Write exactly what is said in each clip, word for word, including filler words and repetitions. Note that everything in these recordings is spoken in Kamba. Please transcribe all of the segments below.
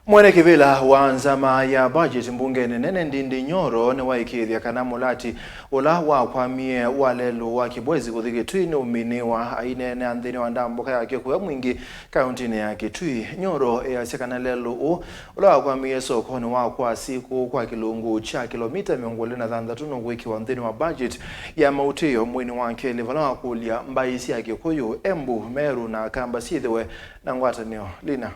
Mwene kĩvĩla wa nzama ya budget mbungenĩ nene Ndindi Nyoro nĩwaĩkĩĩthya kana mũlati ũla wakwamie wa lelũ wa Kibwezi kũthi Kitui nĩũminĩĩwa, aineenea nthĩnĩ wa ndambũka ya Kĩkũya Mwingĩ kaũntĩnĩ ya Kitui. Nyoro easya kana lelũ ũũ ũla wakwamie sokonĩ wa Kwasi kũu kwa kĩlungu kya kĩlomita mĩongo ĩlĩ na thanthatũ nũkwĩkĩwa nthĩnĩ wa budget ya mautĩĩo mweinĩ wa kelĩ, vala wakũlya mbaĩ sya Kĩkũyũ, Embu, Meru na Akamba syĩthĩwe na ngwatanĩo. Lina.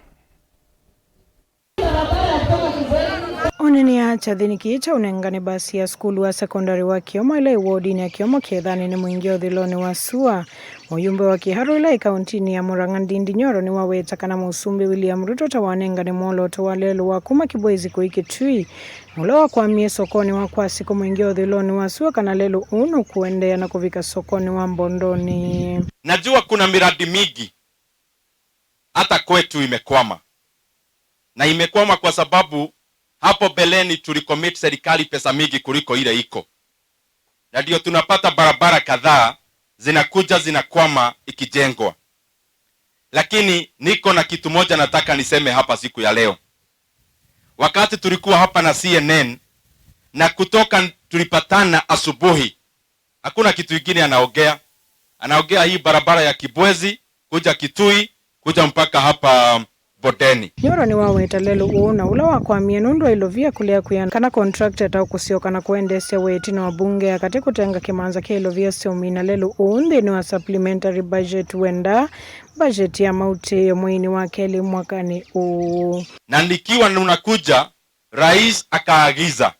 Onenea kyathĩnĩ kĩĩ kya ũnengani mbasi ya sukulu wa sekondalĩ wa Kĩomo ĩla ĩ wodinĩ ya Kĩomo Kethanĩ nĩ mũingĩ ũthũĩlonĩ wa sua. Mũyumbe wa Kĩharũ ĩla ĩ kaũntĩnĩ ya Murang'a, Ndindi Nyoro, nĩwaweta kana Mũsumbĩ William Ruto ta wanengane mwolooto wa lelũ wa kuma Kibwezi kũi Kitui, na ũla wakwamie sokonĩ wa Kwasi kũ mũingĩ ũthũĩlonĩ wa sua kana lelũ ũũ nũkũendeea na kũvika sokonĩ wa Mbondoni. Najua kuna miradi mingi hata kwetu imekwama. Na imekwama kwa sababu hapo mbeleni tulicommit serikali pesa mingi kuliko ile iko. Na ndio tunapata barabara kadhaa zinakuja zinakwama ikijengwa. Lakini niko na kitu moja nataka niseme hapa siku ya leo. Wakati tulikuwa hapa na C N N, na kutoka tulipatana asubuhi, hakuna kitu ingine anaongea. Anaongea hii barabara ya Kibwezi, kuja Kitui, kuja mpaka hapa Mbondeni. Nyoro nĩwaweta lelũ ũũ na ũla wakwamie nũndũ wa ilovia kũlea kwĩana kana contractor ta ũkũsyoka na kũendeesya wĩa ĩtina wa mbunge ya katĩ kũtenga kĩmanza kya ilovia sya ũmina lelũ ũũ nthĩnĩ wa supplementary budget wenda budget ya mautĩĩo mweinĩ wa kelĩ mwakanĩ ũũ. Na nikiwa ninakuja, Rais akaagiza,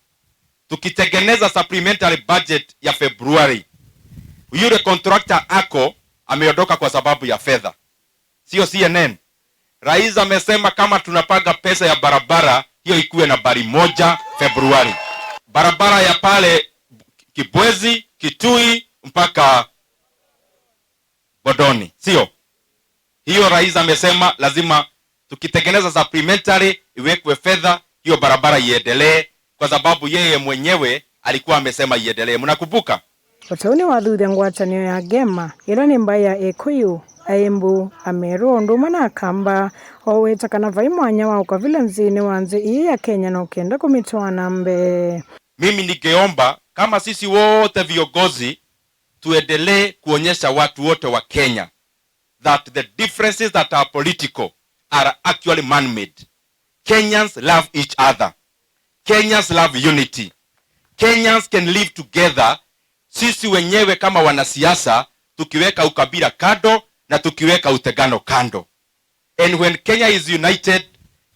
tukitengeneza supplementary budget ya February, yule contractor ako ameondoka kwa sababu ya fedha, sio C N N. Rais amesema kama tunapanga pesa ya barabara, hiyo ikuwe nambari moja Februari. Barabara ya pale Kibwezi, Kitui mpaka Mbondoni, sio? Hiyo rais amesema lazima tukitengeneza supplementary iwekwe fedha, hiyo barabara iendelee, kwa sababu yeye mwenyewe alikuwa amesema iendelee. Mnakumbuka? O ta ũu nĩwathuthya ngwatanĩo ya Gema, ĩla nĩ mbaĩ ya Ekũyũ, Aembu, Ameru, o ũndũ ũmwe na Akamba, o weta kana vai mwanya wa ũkavila nthĩnĩ wa nthĩ ĩĩ ya Kenya na ũkenda kũmĩtwaa na mbee. Mimi ningeomba kama sisi wote viongozi tuendelee kuonyesha watu wote wa Kenya that the differences that are political are actually man-made. Kenyans love each other. Kenyans love unity. Kenyans can live together, sisi wenyewe kama wanasiasa, tukiweka ukabila kando na tukiweka utengano kando. And when Kenya is united,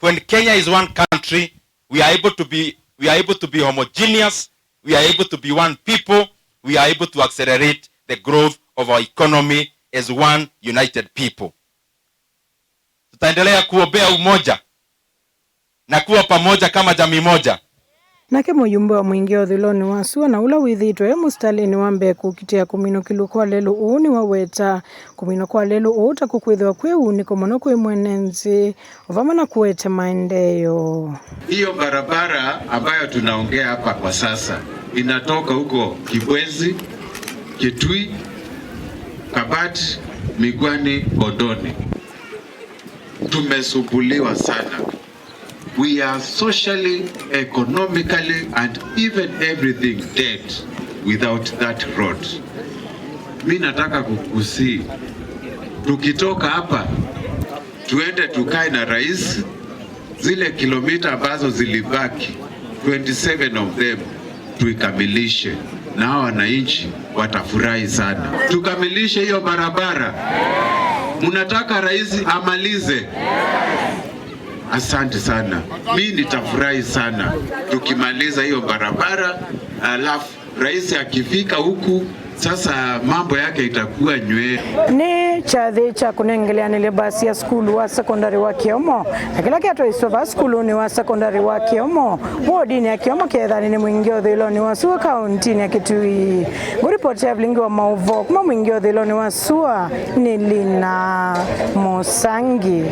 when Kenya is one country, we are able to be, we are able to be homogeneous, we are able to be one people, we are able to accelerate the growth of our economy as one united people. Tutaendelea kuombea umoja na kuwa pamoja kama jamii moja. Nake mũyumbe wa mũingĩ ũthũĩlonĩ wa sua na ũla wĩthĩĩtwe e mũsitalĩnĩ wa mbee kũkitĩa kũminũkĩlw'a kwa lelũ ũũ nĩwaweta kũminwa kwa lelũ ũũ ta kũkwĩthĩwa kwĩ ũunĩko mũno kwĩ mwene nthĩ, o vamwe na kũete maendeeo. Hiyo barabara ambayo tunaongea hapa kwa sasa inatoka huko Kibwezi, Kitui, Kabat, Migwani, Mbondoni. Tumesumbuliwa sana. We are socially, economically and even everything dead without that road. Mi nataka kukusii, tukitoka hapa, tuende tukae na rais, zile kilomita ambazo zilibaki, twenty-seven of them, tuikamilishe, na hawa wananchi watafurahi sana. Tukamilishe hiyo barabara. Mnataka rais amalize? Asante sana. Mi nitafurahi sana tukimaliza hiyo barabara, alafu rais akifika huku, sasa mambo yake itakuwa nywee. Nĩ kyathĩ kya kũnengeleanĩlya mbasi ya sukulu wa sekondalĩ wa Kĩomo, na kĩla kyatwaiswe vaa sukulunĩ wa sekondalĩ wa Kĩomo, wodinĩ ya Kĩomo Kethanĩ nĩ mũingĩ ũthũĩlonĩ wa sua kaũntĩnĩ ya Kitui. Ngũripoti ya vilingi wa maũvoo kuma mũingĩ ũthũĩlonĩ wa sua nĩ Lina Mũsangi.